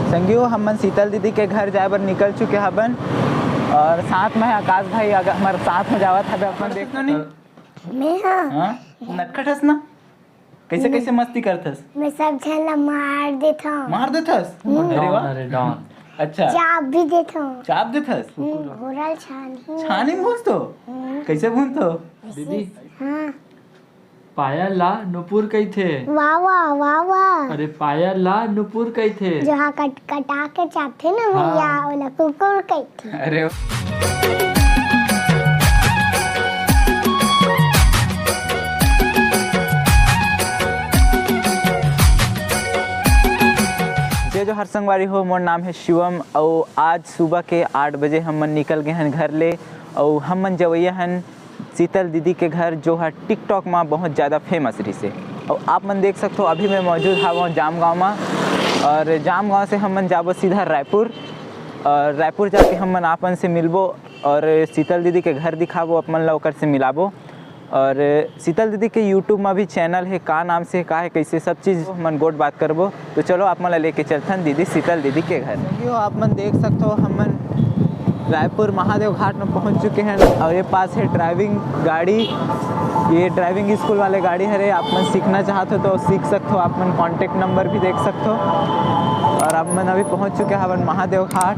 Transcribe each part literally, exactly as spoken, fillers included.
संगी हो, हमन शीतल दीदी के घर जाए बर निकल चुके हबन और साथ में आकाश भाई अगर हमर साथ में जावत हवे, अपन देख। मैं हाँ। हाँ, नटखट हस ना। कैसे कैसे मस्ती करथस? मैं सब झन ला मार देथव। मार देथस? अरे वाह। अरे डॉन। अच्छा। चाप भी देथव। चाप देथस? हम्म, घोरल छानी। छानी भूंजथो? हम्म। कैसे भूंजथो? दीदी। हाँ। पायल ला नुपुर कहिथे। वाह, वाह, वाह, वाह। अरे, पायल ला नुपुर कहिथे। जो हा कट-, कटा के चापथे ना हाँ। भैया, ओला कुकुर कहिथे। अरे। जय जोहार संगवारी हो, मोर नाम है शिवम। अउ आज सुबह के आठ बजे हमन निकल गए हैं घर ले, अउ हमन जवैया हन शीतल दीदी के घर, जो ह TikTok म बहुत ज़्यादा famous रहिसे। अउ आप मन देख सकथो, अभी मैं मौजूद हवं जाम गाँव म, और जाम गाँव से हमन जाबो सीधा रायपुर, और रायपुर जाके हमन आपन से मिलबो और शीतल दीदी के घर दिखाबो, आप मन ला ओकर से मिलाबो। और शीतल दीदी के YouTube म भी channel है, का नाम से, का है, कैसे, सब चीज़ हमन गोठ बात करबो। तो चलो, आप मन ला लेके चलथन दीदी, शीतल दीदी के घर। संगी हो, आप मन देख सकथो, हमन रायपुर महादेव घाट में पहुंच चुके हैं और ये पास है driving गाड़ी। ये driving school वाले गाड़ी हरे। आप मन सीखना चाहत हो तो सीख सकथो। आप मन contact number भी देख सकथो। और आप मन अभी पहुंच चुके हवन महादेव घाट।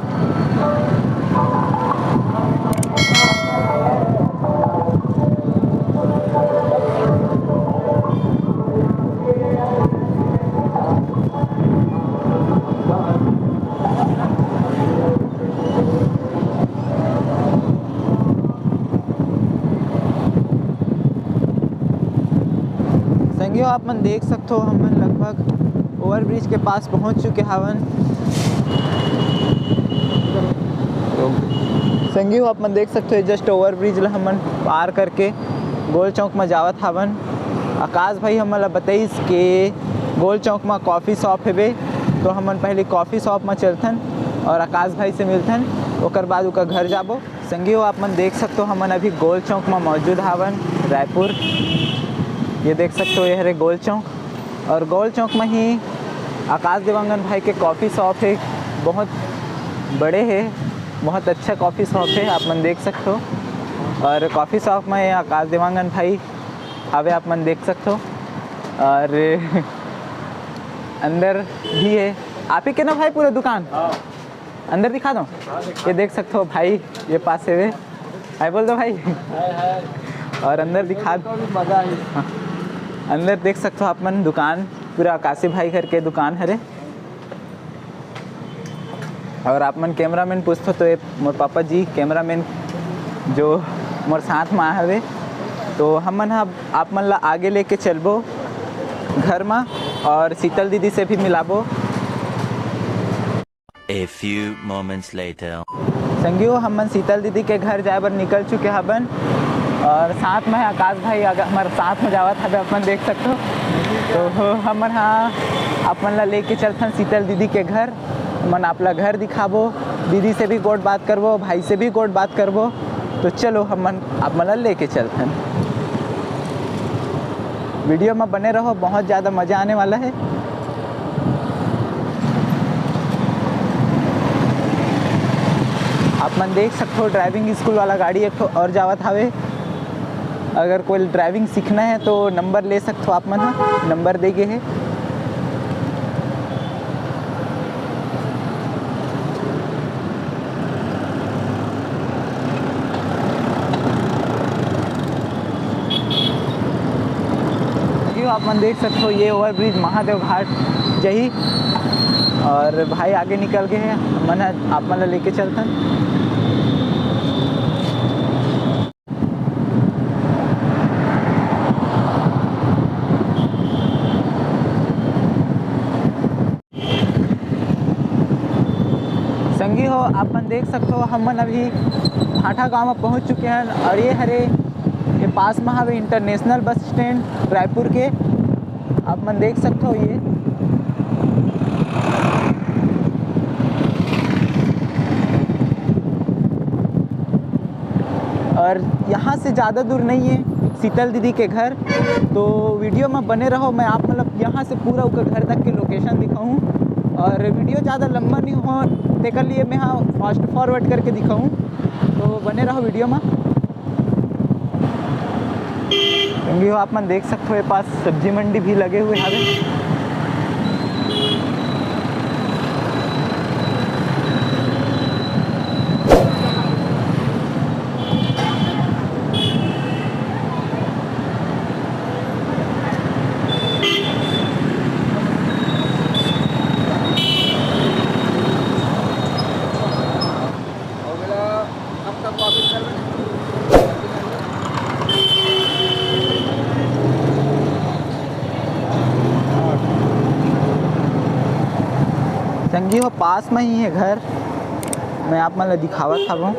संगी हो, आप मन देख सकथो, हमन लगभग overbridge के पास पहुंच चुके हवन। संगी हो, आप मन देख सकथो, ये just overbridge ला हमन पार करके गोल चौक में जावत हवन। आकाश भाई हमन ला बताइस के गोल चौक में coffee shop हेबे, तो हमन पहले coffee shop में चलथन और आकाश भाई से मिलथन, ओकर बाद ओकर घर जाबो। संगी हो, आप मन देख सकथो, हमन अभी गोल चौक में मौजूद हावन, रायपुर। ये देख सकथो, ये हरे गोल चौक, और गोल चौक में ही आकाश देवांगन भाई के coffee shop है, बहुत बड़े है, बहुत अच्छा coffee shop है, आप मन देख सकथो। और coffee shop में आकाश देवांगन भाई हवे, आप मन देख सकथो। और अंदर भी है, आप ही के ना भाई पूरा दुकान? हाँ। अंदर दिखा दो। ये देख सकते हो भाई, ये पास से वे। हाय बोल दो भाई। और अंदर दिखा दो। मजा आई। हाँ। अंदर देख सकते हो आप मन दुकान, पूरा आकाशी भाई घर के दुकान हरे। और आप मन cameraman पूछथो तो ये मोर पापा जी cameraman जो मोर साथ में आए हवे। तो हमन ह आप मन ला आगे लेके चलबो घर मा और शीतल दीदी से भी मिलाबो। A few moments later. संगी हो, हमन शीतल दीदी के घर जाए बर निकल चुके हबन और साथ में है आकाश भाई, अगर हमारे साथ में जावत हवे, अपन देख सकते हो। तो हमन हाँ अपन ला लेके चलथन शीतल दीदी के घर, हमन आप ला घर दिखाबो, दीदी से भी गोठ बात करबो, भाई से भी गोठ बात करबो। तो चलो हमन आप मन ला लेके चलथन। Video में बने रहो, बहुत ज़्यादा मज़ा आने वाला है। आप मन देख सकते हो driving school वाला गाड़ी एक ठो और जावत हावे। अगर कोई driving सीखना है तो number ले सकते हो आप मन ह, number दे गे हे। ये आप मन देख सकते हो, ये overbridge महादेव घाट जही और भाई आगे निकल गए हैं, मन ह-, आप मन ला लेके चलथन। संगी हो, आप मन देख सकते हो, हमन अभी भाठा गांव में पहुंच चुके हैं और ये हरे, ये पास में हवे international bus stand रायपुर के। आप मन देख सकते हो ये और यहाँ से ज़्यादा दूर नहीं है शीतल दीदी के घर। तो video में बने रहो, मैं आप मतलब यहाँ से पूरा ओकर घर तक के location दिखाऊँ। और वीडियो ज़्यादा लंबा नहीं हो, तेकर लिए मैं हाँ फास्ट फॉरवर्ड करके दिखाऊँ, तो बने रहो वीडियो में। संगी हो, आप मन देख सकते हो, ये पास सब्जी मंडी भी लगे हुए हवे। संगी हो, पास में ही है घर, मैं आप मन ल दिखावत हवं।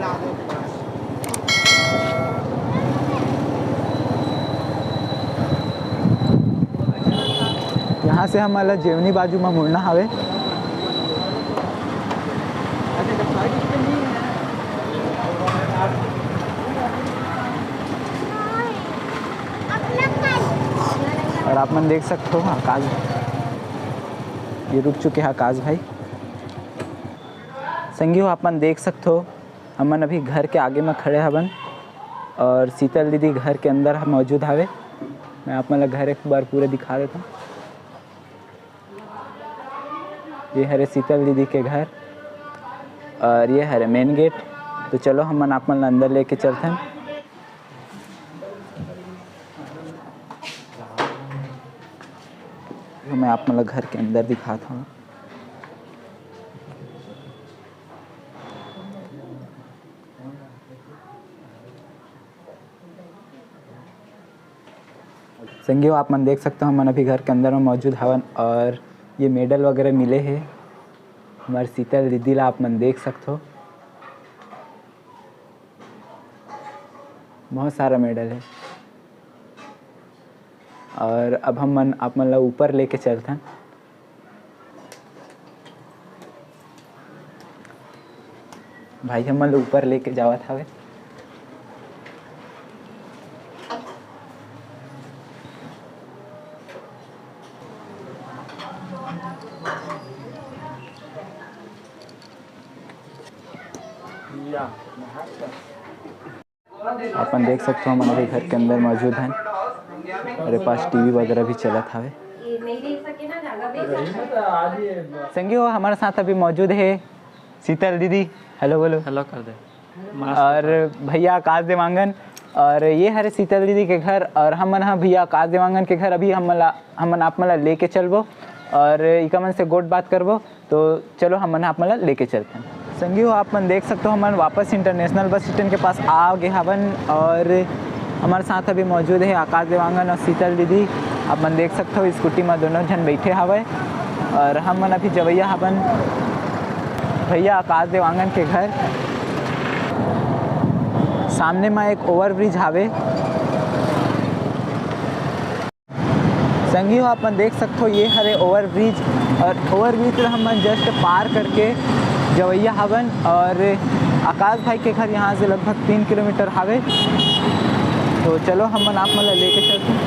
यहाँ से हमन ला जेवनी बाजू म मुड़ना हवे। और आप मन देख सकते हो आकाश, ये रुक चुके हैं आकाश भाई। संगी हो, आप मन देख सकते हो, हमन अभी घर के आगे में खड़े हवन और शीतल दीदी घर के अंदर ह-, मौजूद हवे। मैं आप मन ला घर एक बार पूरा दिखा देता हूँ। ये हरे शीतल दीदी के घर और ये हरे मेन गेट। तो चलो, हमन आप मन ला अंदर लेके चलथन। मैं आप मन ला घर के अंदर दिखात हूँ। संगी हो, आप मन देख सकते हो, हमन अभी घर के अंदर में मौजूद हवन और ये मेडल वगैरह मिले हे हमारे शीतल दीदी ला, आप मन देख सकते हो, बहुत सारा मेडल है। और अब हमन आप मन ला ऊपर लेके चलथन। भाई हमन ला ऊपर लेके जावत हवे। अपन देख सकते हो, हमन अभी घर के अंदर मौजूद हैं। मेरे पास टीवी वगैरह भी चलत हवे। संगी हो, हमारे साथ अभी मौजूद है शीतल दीदी। हेलो बोलो। हेलो कर दे। और भैया आकाश देवांगन, और ये हरे शीतल दीदी के घर, और हमन ह भैया आकाश देवांगन के घर। अभी हमन ला, हमन आप मन ला लेके चलबो और इका मन से गोठ बात करबो। तो चलो, हमन आप मन ला लेके चलथन। संगी हो, आप मन देख सकते हो, हमन वापस इंटरनेशनल बस स्टैंड के पास आ गे हवन और हमारे साथ अभी मौजूद है आकाश देवांगन और शीतल दीदी। आप मन देख सकते हो, स्कूटी में दोनों झन बैठे हवय और हमन अभी जवैया हवन भैया आकाश देवांगन के घर। सामने में एक ओवरब्रिज हावे। संगी हो, आप मन देख सकते हो, ये हरे ओवरब्रिज और ओवरब्रिज ला हमन जस्ट पार करके जवैया हवन और आकाश भाई के घर यहाँ से लगभग तीन किलोमीटर हावे। तो चलो, हमन आप मन ला लेके चलते हैं।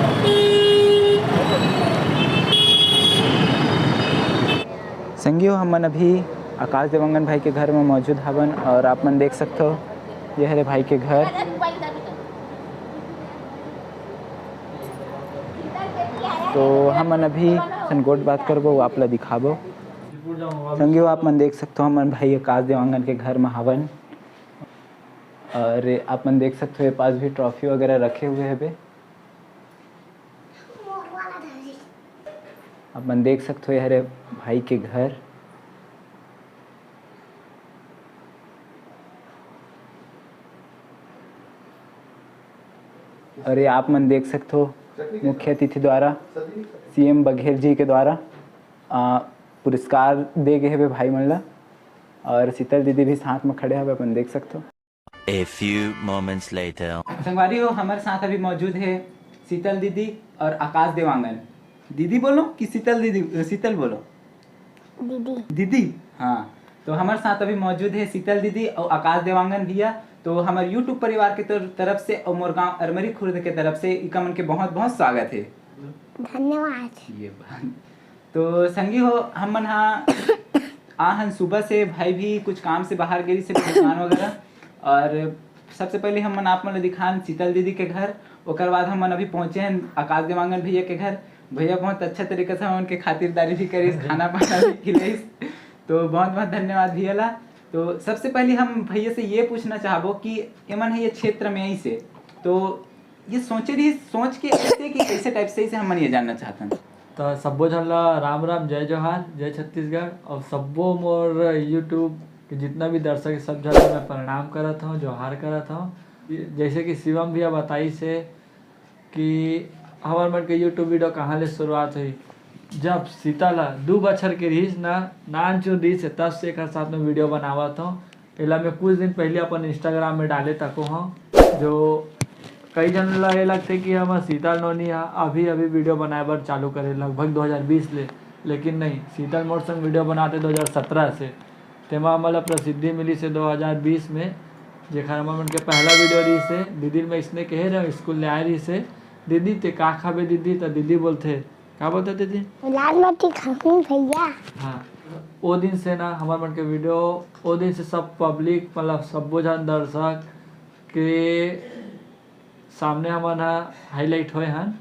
संगी हो, हमन अभी आकाश देवांगन भाई के घर में मौजूद हवन और आप मन देख सकते हो, ये हरे भाई के घर। तो हमन अभी अइसन गोठ बात करबो, आप ला दिखाबो। संगी हो, आप मन देख सकते हो, हमन भाई आकाश देवांगन के घर में हवन और आप मन देख सकते हो, ये पास भी ट्रॉफी वगैरह रखे हुए हवे। आप मन देख सकते हो, ये हरे भाई के घर। और ये आप मन देख सकते हो, मुख्य अतिथि द्वारा, सीएम बघेल जी के द्वारा, आ, पुरस्कार दे गए हवे भाई मन ला। और शीतल दीदी भी साथ में खड़े हवे, अपन देख सकते हो। A few moments later. संगवारी हो, हमारे साथ अभी मौजूद है शीतल दीदी और आकाश देवांगन। दीदी बोलो कि शीतल दीदी, शीतल बोलो? दीदी। दीदी, हाँ। तो हमारे साथ अभी मौजूद है शीतल दीदी और आकाश देवांगन भैया। तो हमारे YouTube परिवार के तर-, तरफ से और मोर गांव अरमरी खुर्द के तरफ से इका मन के बहुत बहुत स्वागत है। धन्यवाद। ये बात। तो संगी हो, हम मन हा आहन सुबह से, भाई भी कुछ काम से बाहर गे रहिस हे, दुकान वगैरह। और सबसे पहले हमन आप मन ल दिखान शीतल दीदी के घर, ओकर बाद हमन अभी पहुँचे हन आकाश देवांगन भैया के घर। भैया बहुत अच्छा तरीका से हमन के खातिरदारी भी करिस, खाना पाना भी खिलाइस। तो बहुत बहुत धन्यवाद भैया ला। तो सबसे पहले हम भैया से ये पूछना चाहबो कि एमन ह ये क्षेत्र में आइस हे, तो ये सोचे रहिस, सोच के आइस हे कि कैसे टाइप से, इसे हमन ये जानना चाहथन। त सब्बो झन ला राम राम, जय जोहार, जय छत्तीसगढ़। और सब्बो मोर YouTube के जितना भी दर्शक हे, सब झन ला मैं प्रणाम करत हूँ, जोहार करत हूँ। जैसे कि शिवम भैया बताइस हे कि हमर मन के YouTube वीडियो कहाँ ले शुरुआत हुई, जब शीतल ह दू बछर के रहिस ना, नानचुन रहिस हे, तब से एकर साथ में वीडियो बनावत हूँ। एला मैं कुछ दिन पहले अपन Instagram में डाले तको हूँ, जो कई झन ला ये लगथे कि हमर शीतल नोनी ह अभी अभी वीडियो बनाए बर चालू करे, लगभग दो हज़ार बीस ले, लेकिन नहीं, शीतल मोर संग वीडियो बनाते दो हज़ार सत्रह से। तेमा हमन ला प्रसिद्धि मिलिस हे दो हज़ार बीस में, जेखर हमर मन के पहला वीडियो रहिस हे। दीदी ल मैं इसने कहे रहे, स्कूल ले आए रहिस हे, "दीदी, ते का खाबे दीदी?" त दीदी बोलथे, का बोलथे दीदी? लाल माटी खाहूं भैया। हाँ, ओ दिन से ना हमर मन के वीडियो, ओ दिन से सब पब्लिक, मतलब सब्बो झन दर्शक के सामने हमन ह हाईलाइट होए हन।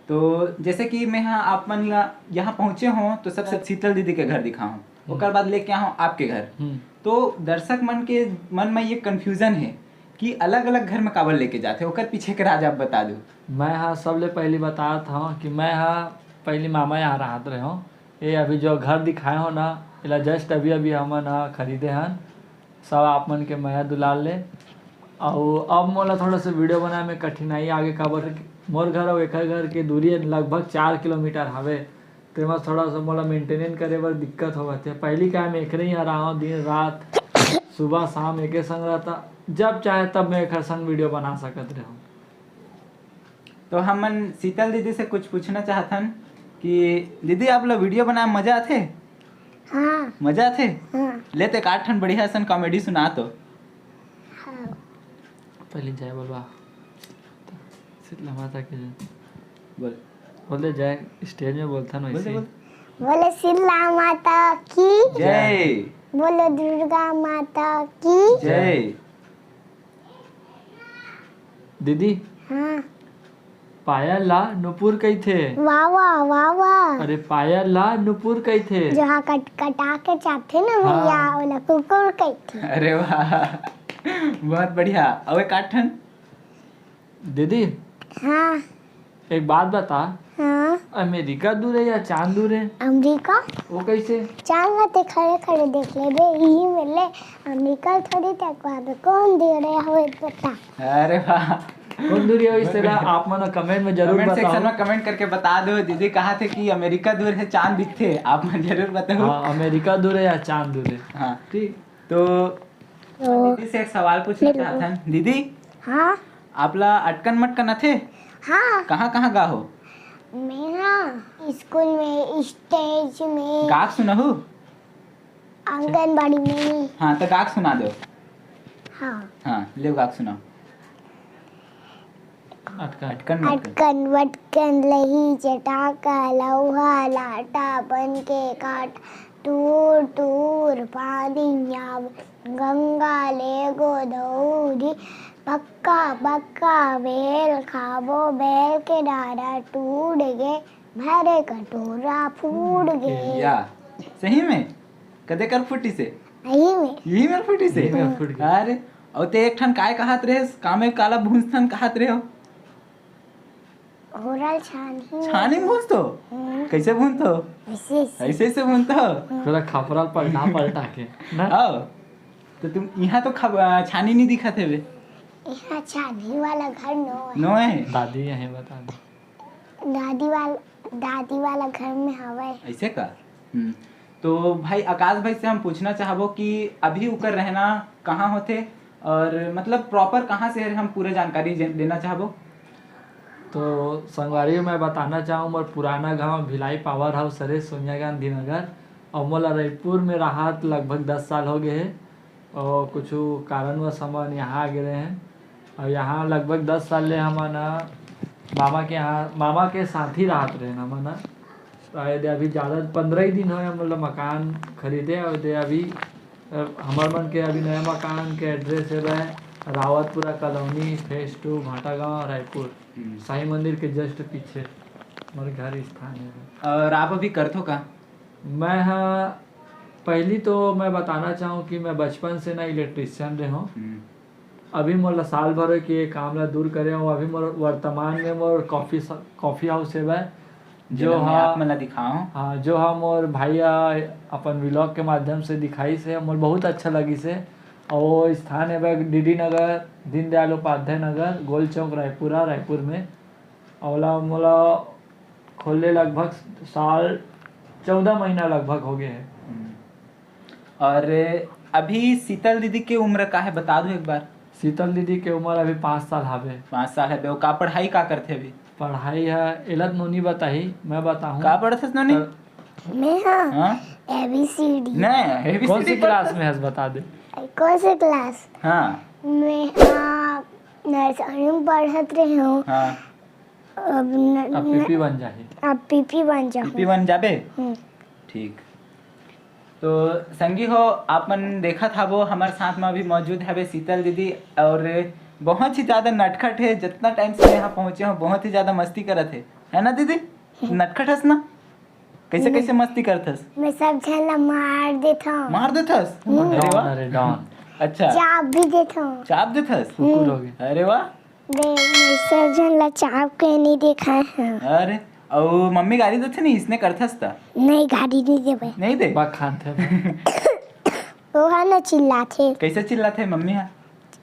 तो जैसे कि मैं ह आप मन ला यहाँ पहुँचे हों, तो सबसे शीतल दीदी के घर दिखाऊँ, ओकर बाद लेके आऊँ आपके घर। हम्म। तो दर्शक मन के मन में ये कन्फ्यूजन है कि अलग-अलग घर में काबर लेके जाथे, ओकर पीछे के राज आप बता दो। मैं ह सबले पहली बतात हूँ कि मैं ह पहली मामा यहाँ रहत रहे हूँ। ये अभी जो घर दिखाए हो ना, एला just अभी-अभी हमन ह खरीदे हन। सब आप मन के मया दुलार ले। अउ अब मोला थोड़ा सा वीडियो बनाए में कठिनाई आगे, काबर कि मोर घर अउ एकर घर के दूरी लगभग चार किलोमीटर हवे। तेमा थोड़ा सा मोला मेंटेनेंस करे बर दिक्कत होवत हे। पहली का मैं एकरे यहाँ रहूँ, दिन रात, सुबह शाम एके संग रहता, जब चाहे तब मैं एकर संग वीडियो बना सकत रहूँ। तो हमन शीतल दीदी से कुछ पूछना चाहथन कि दीदी, आप ला वीडियो बनाए में मजा आथे? हाँ। मजा आथे? हाँ। ले तो एक आध ठन बढ़िया असन कॉमेडी सुना तो। हाँ। पहले जय बोलवा। शीतला माता के जय। बोल। बोल दे जय, स्टेज में बोलथन बोल दे, वैसे। बोल। बोले शीतला माता की। जय। बोले दुर्गा माता की। जय। दीदी, हाँ। पायल ला नुपुर कहिथे। वाह, वाह, वाह, वाह। अरे, पायल ला नुपुर कहिथे। जो हा कट-, कटा के चाहथे ना हाँ। भैया, ओला कुकुर कहिथे। अरे वाह, बहुत बढ़िया। अउ एक आध ठन। दीदी, हाँ। एक बात बता, हाँ। अमेरिका दूर है या चांद दूर है? अमेरिका। वो कैसे? चांद ला ते खड़े खड़े देख लेबे, यही मिले। अमेरिका थोड़ी तक वहाँ पे कौन दे रहे हो, बता। अरे वाह। कौन दूर है, इस तरह आप मन कमेंट में जरूर कमेंट बताओ। सेक्शन में कमेंट करके बता दो, दीदी कहा थे कि अमेरिका दूर है, चांद दिखते, आप मन जरूर बताओ। हाँ, अमेरिका दूर है या चांद दूर है। हाँ। ठीक। तो तो दीदी से एक सवाल पूछना चाहत हन। दीदी, हाँ। आप ला अटकन मटकन आथे? हाँ। कहाँ कहाँ गा हो? मैं हाँ, स्कूल में, स्टेज में। गाक सुनाहू? आंगनबाड़ी में। हाँ, तो गाक सुना दो। हाँ। हाँ, ले गाक सुनाओ। अटकन। अटकन मटकन। अटकन वटकन लही चटाका, लौहा लाटा बन के काट, टूर टूर पानी आवे, गंगा ले गोदौरी, पक्का पक्का बेल खाबो, बेल के डारा टूट गे, भरे कटोरा फूट गे। या, सही में? कदे कर फूटी से? यही में। यही में फूटी से? यही में फूट गे। अरे, अउ ते एक ठन काय कहत रहे? कामे काला भूंजथन कहत रहे हो? होरल छानी। छानी भूंजथो? हम्म। कैसे भूंजथो? ऐसे, ऐसे। ऐसे, ऐसे भूंजथो? पूरा खपरा पलटा, पलटा के, ना? आओ। तो तुम यहाँ तो खब-, छानी नहीं दिखत हे बे। यहाँ छानी वाला घर नो है। नो है? दादी यहीं बता दो। दादी वाल-, दादी वाला घर में हवय। ऐसे का? हम्म। तो भाई आकाश भाई से हम पूछना चाहबो कि अभी उकर रहना कहाँ होथे और मतलब प्रॉपर कहाँ से हरे, हम पूरा जानकारी जे-, लेना चाहबो। तो संगवारी, मैं बताना चाहूँ, मोर पुराना गांव भिलाई पावर हाउस हरे, सोनिया गांधी नगर, और मोला रईपुर में राहत लगभग दस साल हो गए हे। और कुछ कारणवश हमन यहाँ आ गए रहे हैं। और यहाँ लगभग दस साल ले हमन ह मामा के यहाँ, मामा के साथ ही रहत रहे हमन ह। आए दे अभी ज़्यादा पंद्रह ही दिन होए, मतलब मकान खरीदे आए दे अभी। अ, हमर मन के अभी नया मकान के एड्रेस हे बे Rawatpura colony, phase two, Bhatagaon, Raipur. हम्म। साईं मंदिर के जस्ट पीछे मोर घर स्थान हे बे। और आप अभी करथो का? मैं हा, पहली तो मैं बताना चाहूँ कि मैं बचपन से ना इलेक्ट्रीशियन रहे हूँ। हम्म। अभी मोला साल भर होए कि ये काम ला दूर करे हूँ। अभी मोर वर्तमान में मोर कॉफी स-, कॉफी हाउस हे बे, जो जेला मैं हा आप मन ला दिखाऊं। हाँ, जो हा मोर भाई हा अपन व्लॉग के माध्यम से दिखाइस हे, मोर बहुत अच्छा लगिस हे। और वो स्थान हे बे डीडी नगर, दीनदयाल उपाध्याय नगर, गोल चौक, रायपुरा, रायपुर में। ओला मोला खोले लगभग साल, चौदह महीना लगभग हो गए हे। हम्म। और अभी शीतल दीदी के उम्र का हे, बता दो एक बार। शीतल दीदी के उम्र अभी पाँच साल हवे। पाँच साल हवे। वो का पढ़ाई का करथे अभी? पढ़ाई हे, एला तो नोनी बताही, मैं बताहूँ। का पढ़थस नोनी? त- मैं हा हाँ? A B C D। नहीं, A B C D कौन सी क्लास में हस, बता दे। कौन से क्लास? हाँ। मैं हा नर्सरी में पढ़त रहे हूँ। हाँ। अब न-, अब न-, पीपी बन जाही। अब पीपी बन जाहूँ। पीपी बन जाबे? हम्म। ठीक। तो संगी हो, आप मन देखत हवो, हमर साथ में अभी मौजूद हवे शीतल दीदी, और बहुत ही ज्यादा नटखट हे। जितना टाइम से यहाँ पहुँचे हो, बहुत ही ज्यादा मस्ती करत हे, है ना दीदी? नटखट हस ना? कैसे, हम्म। कैसे मस्ती करथस? मैं सब झन ला मार देथव। मार देथस? हम्म। अरे वाह। डॉन, अरे डॉन। अच्छा। चाप भी देथव। चाप देथस? कुकुर हो गए। अरे वाह। बे, मैं सब झन ला चाप के नहीं देखाए हव। अरे, अउ मम्मी गारी देथे नहीं, इसने करथस त? नहीं, गारी नहीं देवे। नहीं दे? बा खाथे। वो हा ना चिल्लाथे। कैसे चिल्लाथे मम्मी हा?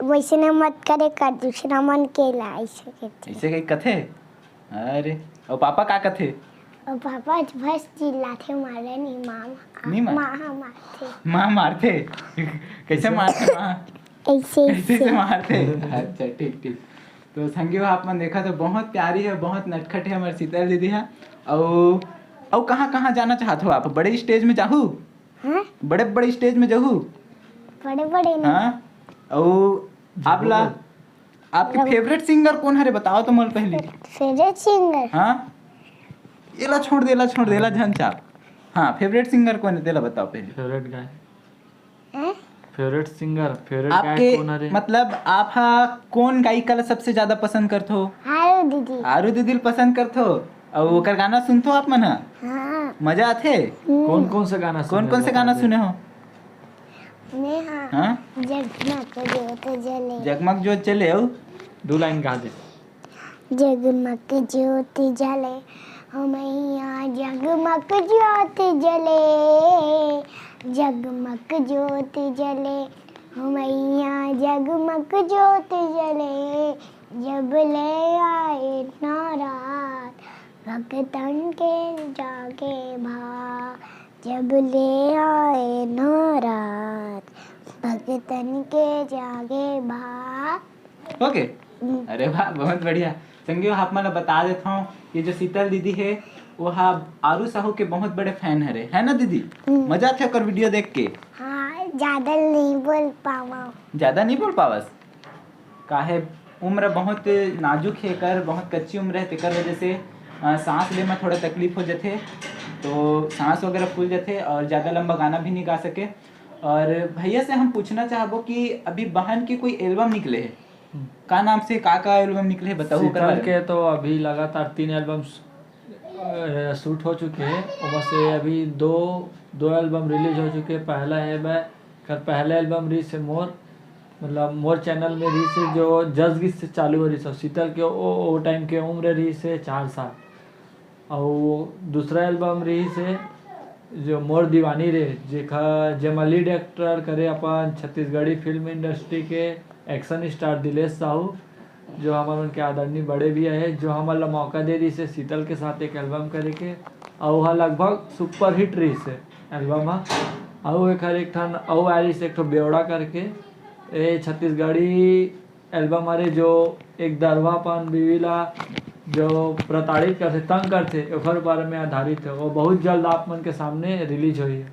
वैसे ना मत करे कर, दूसरा मन के ला ऐसे करथे। ऐसे कहीं कथे? अरे, अउ पापा का कथे? अउ पापा बस चिल्लाथे, मारे नहीं, माँ, नहीं मार? माँ हा मारथे। माँ मारथे? कैसे मारथे माँ? ऐसे, ऐसे, ऐसे ऐसे। मारथे। अच्छा, ठीक, ठीक। तो संगी हो, आप मन देखा तो बहुत प्यारी है, बहुत नटखट है हमारे शीतल दीदी है। अउ, अउ कहाँ, कहाँ जाना चाहत हो आप? बड़े स्टेज में जाहू? हाँ? बड़े, बड़े स्टेज में जाहू? बड़े, बड़े नहीं। हाँ? अउ आप ला, आपके फेवरेट सिंगर कौन हरे, बताओ तो मोला पहली। Favourite singer? हाँ? एला छोड़ दे, एला छोड़ दे, एला झन चाप। हाँ, फेवरेट सिंगर कौन है, तेला बताओ पहली। फेवरेट गाय। हैं? फेवरेट सिंगर, फेवरेट गाय आपके, कौन हरे? मतलब, आप हा कौन गायिका ला सबसे ज्यादा पसंद करथो? आरू दीदी। आरू दीदी ला पसंद करथो? अउ ओकर गाना सुनथो आप मन हा? हाँ। मजा आथे? हम्म। कौन कौन से गाना कौन सुने कौन से हो गाना आप? सुने हो? मैं हाँ। हाँ? जगमग जोत जले। जगमग जोत जले, अउ? दो लाइन गा दे। जगमग ज्योति जले, हो मैया, जगमग ज्योति जले, जगमग ज्योति जले, हो मैया, जगमग ज्योति जले, जब ले आए नवरात, भक्तन के जागे भाग, जब ले आए नवरात, भक्तन के जागे भाग। ओके। हम्म। अरे वाह, बहुत बढ़िया। संगी हो, आप मन ला बता देत हौं, ये जो शीतल दीदी हे, वो हा आरू साहू के बहुत बड़े फैन हरे, है ना दीदी? हम्म। मजा आथे ओकर वीडियो देख के। हाँ, ज्यादा नहीं बोल पावा। ज्यादा नहीं बोल पावस? काहे, उम्र बहुत नाजुक हे एकर, बहुत कच्ची उम्र हे, तेकर वजह से, अ, सांस ले में थोड़ा तकलीफ हो जथे, तो सांस वगैरह फूल जथे और ज्यादा लंबा गाना भी नहीं गा सके। और भैया से हम पूछना चाहबो कि अभी बहन के कोई एल्बम निकले हे, हम्म। का नाम से, का, का एल्बम निकले हे, बताओ ओकर शीतल बारे में। के तो अभी लगातार तीन एल्बम्स, अ, शूट हो चुके हे, ओमा से अभी दो, दो एल्बम रिलीज हो चुके हे। पहला हे मैं, कर पहला एल्बम रहिस हे मोर, मतलब मोर चैनल में रहिस हे, जो जस गीत से चालू हो रहिस हे शीतल के, ओ, ओ टाइम के उम्र रहिस हे चार साल। अउ दूसरा एल्बम रहिस हे जो मोर दीवानी रे, जेखर, जेमा लीड एक्टर करे अपन छत्तीसगढ़ी फिल्म इंडस्ट्री के एक्शन स्टार दिलेश साहू, जो हमर मन के आदरणीय बड़े भैया हे, जो हमन ला मौका दे रहिस हे शीतल के साथ एक एल्बम करे के, अउ ओहा लगभग सुपरहिट रहिस हे एल्बम हा। अउ एखर एक ठन अउ आय रहिस, एक ठो बेवड़ा करके, ए छत्तीसगढ़ी एल्बम हरे, जो एक दरवा अपन बीवी ला जो प्रताड़ित करथे, तंग करथे, ओखर बारे में आधारित हे। वो बहुत जल्द आप मन के सामने रिलीज होही,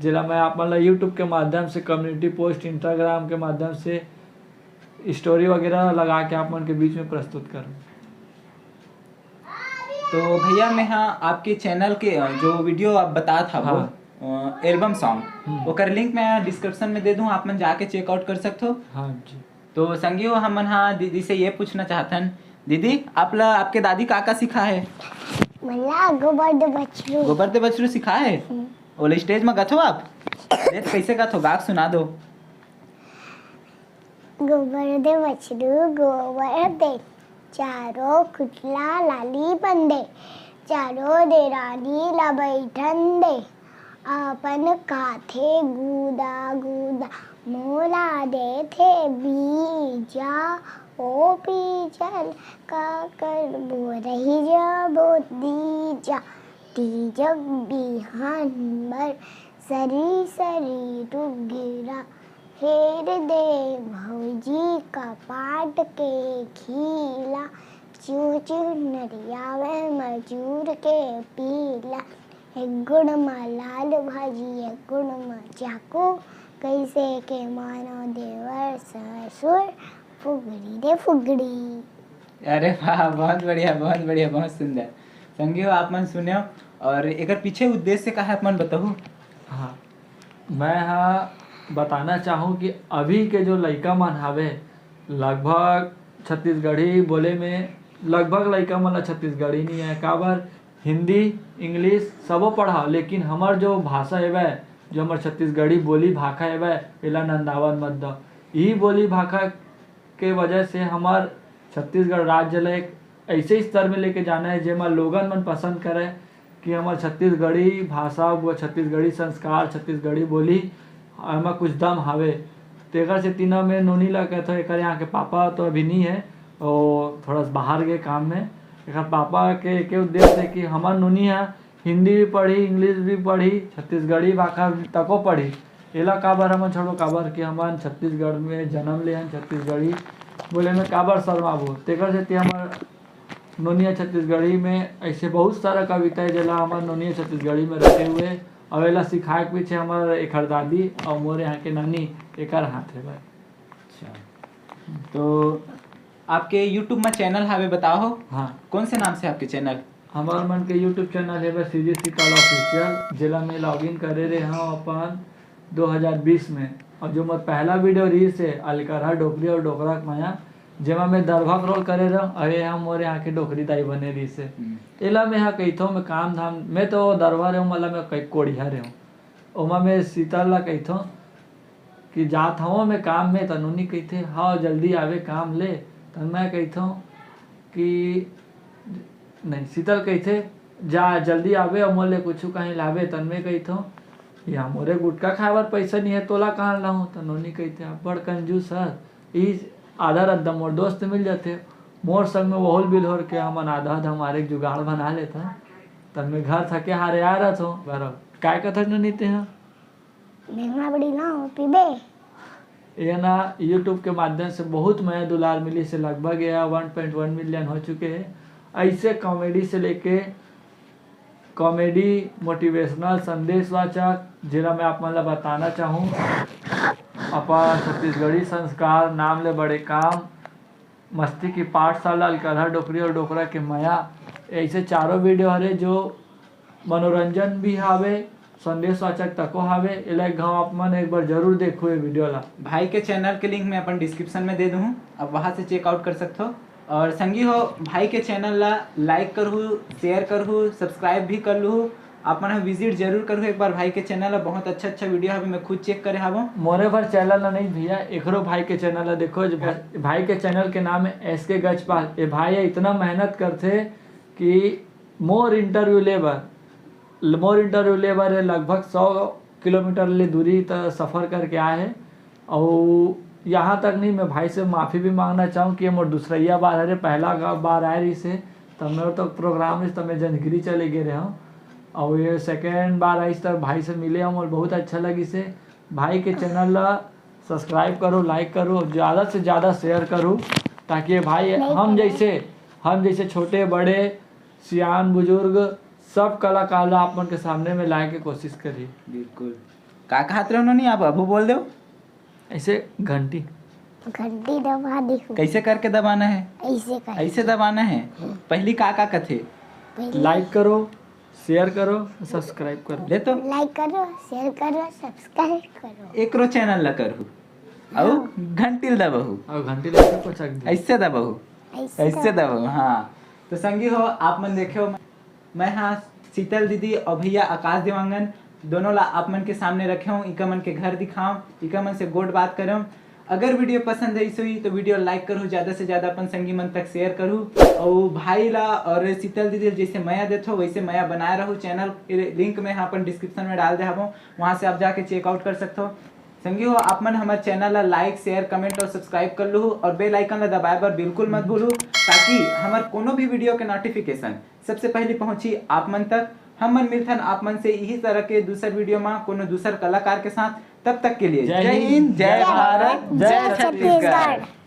जेला मैं आप मन ला YouTube के माध्यम से, कम्युनिटी पोस्ट, Instagram के माध्यम से स्टोरी वगैरह लगा के आप मन के बीच में प्रस्तुत करूँ। तो भैया, मैं हाँ आपके चैनल के, अ, जो वीडियो आप बतात हवो, हाँ। एल्बम सॉन्ग, हम्म। ओकर लिंक मैं डिस्क्रिप्शन में दे दूँ, आप मन जाके चेकआउट कर सकथो। हाँ जी। तो संगी हो, हमन हा दीदी से ये पूछना चाहथन, दीदी, आप ला आपके दादी का का सिखा है? मोला गोबर दे बछरू। गोबर दे बछरू सिखा है? हम्म। ओला स्टेज में गथो आप? दे, कैसे गथो, गा के सुना दो। गोबर दे बछरू, गोबर दे, चारों खुटला लाली बन दे, चारों देरानी ला बैठन दे, अपन खाथे गूदा गूदा, मोला देथे बीजा, ओ पीजल का करबो रही जाबो दीजा, तीजक बिहान बर सरी सरी टुगरा, फेर दे भौजी कपाट के खीला, चू चू नरियावे मजूर के पीला, एक गुण म लाल भाजी, एक गुण म चाकू, कैसे के मानो देवर ससुर, फुगड़ी दे फुगड़ी। अरे वाह, बहुत बढ़िया, बहुत बढ़िया, बहुत सुंदर। संगी हो, आप मन सुने हो, और एकर पीछे उद्देश्य का है, आप मन बताओ। हाँ, मैं हा बताना चाहूँ कि अभी के जो लइका मन हावे, लगभग छत्तीसगढ़ी बोले में लगभग लइका मन ला छत्तीसगढ़ी नहीं है। काबर, हिंदी, इंग्लिश सबो पढ़ा, लेकिन हमर जो भाषा हेवय, जो हमर छत्तीसगढ़ी बोली भाखा हेवय, एला नंदावन मत द। यही बोली भाखा के वजह से हमर छत्तीसगढ़ राज्य ल एक ऐसे स्तर में लेके जाना है, जेमा लोगन मन पसंद करे कि हमर छत्तीसगढ़ी भाषा, वो छत्तीसगढ़ी संस्कार, छत्तीसगढ़ी बोली, एमा कुछ दम हावे। तेकर से तीना में नोनी ला कहथों, एकर यहाँ के पापा तो अभी नहीं है, वो थोड़ा सा बाहर गए काम में। एकर पापा के एके उद्देश्य है कि हमर नोनी है हिंदी भी पढ़ी, इंग्लिश भी पढ़ी, छत्तीसगढ़ी भाखा तको पढ़ी। एला काबर हमन छोड़ो, काबर कि हमन छत्तीसगढ़ में जन्म ले हन, छत्तीसगढ़ी बोले में काबर शर्माबो। तेकर सेती हमर नोनिया छत्तीसगढ़ी में ऐसे बहुत सारा कविता है, जेला हमर नोनिया छत्तीसगढ़ी में रचे हुए, और एला सिखाए के पीछे हमर एकर दादी और मोर यहाँ के नानी एकर हाथ है भाई। अच्छा, तो आपके YouTube में चैनल हावे, बताओ। हाँ। कौन से नाम से आपके चैनल? हमार मन के YouTube चैनल है बस सीजी सीताल ऑफिशियल, जेला मैं लॉगिन करे रहे हूँ अपन दो हज़ार बीस में। और जो मोर पहला वीडियो रहिस हे अलकरहा डोकरी और डोकरा के मया, जेमा मैं दरभा के रोल करे रहूँ, और ये हम मोर यहाँ के डोकरी दाई बने रहिस हे। हम्म। एला मैं हा कहिथों, मैं काम धाम, मैं तो दरभा रहूँ, मतलब मैं कई कोड़िया रहूँ, ओमा मैं सीताल ला कहिथों कि जात हवं मैं काम में, त नोनी कहिथे, "हाँ, जल्दी आवे काम ले।" त मैं कहिथों कि, नहीं, सीताल कहिथे, "जा, जल्दी आवे अउ मोर ले कुछु कहीं लावे।" त मैं कहिथों, "या मोरे गुटखा खाए बर पैसा नहीं है, तोला कहाँ लाऊं?" त नोनी कहिथे, "अब्बड़ कंजूस हस, ई आधा रद्दा मोर दोस्त मिल जाथे, मोर संग में वहुल बिलहोर के हमन आधा आधा मारे के जुगाड़ बना लेथन।" त मैं घर थके हारे आए रहथों, "बर, काय कथस नोनी तेहा?" बेंगला बड़ी ना हो पीबे। ये ना YouTube के माध्यम से बहुत मया दुलार मिलिस हे, लगभग ये वन पॉइंट वन मिलियन हो चुके हैं। ऐसे कॉमेडी से लेके कॉमेडी, मोटिवेशनल, संदेशवाचक, जेला मैं आप मन ला बताना चाहूँ, अपन छत्तीसगढ़ी संस्कार, नाम ले बड़े काम, मस्ती की पाठशाला, अलकरहा डोकरी और डोकरा के मया, ऐसे चारों वीडियो हरे जो मनोरंजन भी हावे, संदेशवाचक तको हावे। एला एक घाव आप मन एक बार जरूर देखो ये वीडियो ला। भाई के चैनल के लिंक मैं अपन डिस्क्रिप्शन में दे दूँ, आप वहाँ से चेकआउट कर सकते हो। और संगी हो, भाई के चैनल ला लाइक करहू, शेयर करहू, सब्सक्राइब भी कर लूँ। आप मन विजिट जरूर करहू एक बार भाई के चैनल ला, बहुत अच्छा अच्छा वीडियो हवे, मैं खुद चेक करे हावों। मोरे भर चैनल ला नहीं भैया, एकरो भाई के चैनल ला देखो, जो भा-, भाई के चैनल के नाम है एस के गजपाल। ये भाई है, इतना मेहनत करथे कि मोर इंटरव्यू ले बर, मोर इंटरव्यू ले बर ये लगभग सौ किलोमीटर ले दूरी त सफर करके आए हे। अउ यहाँ तक नहीं, मैं भाई से माफ़ी भी मांगना चाहूँ कि ये मोर दूसरैया बार हरे, पहला गा-, बार आए रहिस हे, तब मैं तो प्रोग्राम रहिस, तब मैं जंजगिरी चले गए रहे हूँ। अउ ये सेकेंड बार आइस, तब भाई से मिले हूँ और बहुत अच्छा लगिस हे। भाई के चैनल ला सब्सक्राइब करो, लाइक करो, ज़्यादा से ज़्यादा शेयर करो, ताकि ये भाई नहीं हम करो। जैसे, हम जैसे छोटे बड़े, सियान बुजुर्ग, सब कलाकार ला आप मन के सामने में लाए के कोशिश करी। बिल्कुल। का कहत रहे हो नोनी, आप अभू बोल दो। ऐसे घंटी। घंटी दबा दी। कैसे करके दबाना है? ऐसे करके। ऐसे दबाना है। पहली का का कथे? लाइक करो, शेयर करो, सब्सक्राइब करो। ले तो लाइक करो, शेयर करो, सब्सक्राइब करो। एकरो चैनल ला करहू, अउ घंटी ल दबाहू। अउ घंटी लगा पचक दे। ऐसे दबाहू, ऐसे ऐसे दबाहू। हाँ, तो संगी हो, आप मन देखे हो, मैं हाँ शीतल दीदी और भैया आकाश देवांगन दोनों ला आप मन के सामने रखे हूँ। इका मन के घर दिखाऊँ, इका मन से गोठ बात करूँ। अगर वीडियो पसंद आइस होही तो वीडियो लाइक करू, ज्यादा से ज्यादा अपन संगी मन तक शेयर करू। और भाई ला और शीतल दीदी ला जैसे मया देथो वैसे मया बनाए रहू। चैनल के लिंक मैं हाँ अपन डिस्क्रिप्शन में डाल दे हबो, वहाँ से आप जाके चेकआउट कर सकते हो। संगी हो, आप मन हमारे चैनल ला लाइक, शेयर, कमेंट और सब्सक्राइब कर लू और बेल आइकन ला दबाए बर बिल्कुल मत भूलू, ताकि हमारे कोनो भी वीडियो के नोटिफिकेशन सबसे पहले पहुंची आप मन तक। हम मन मिलथन आप मन से यही तरह के दूसर वीडियो में कोनो दूसर कलाकार के साथ। तब तक के लिए जय जय हिंद, हिंद, जय जय भारत, भारत, जय जय छत्तीसगढ़। छत्तीसगढ़।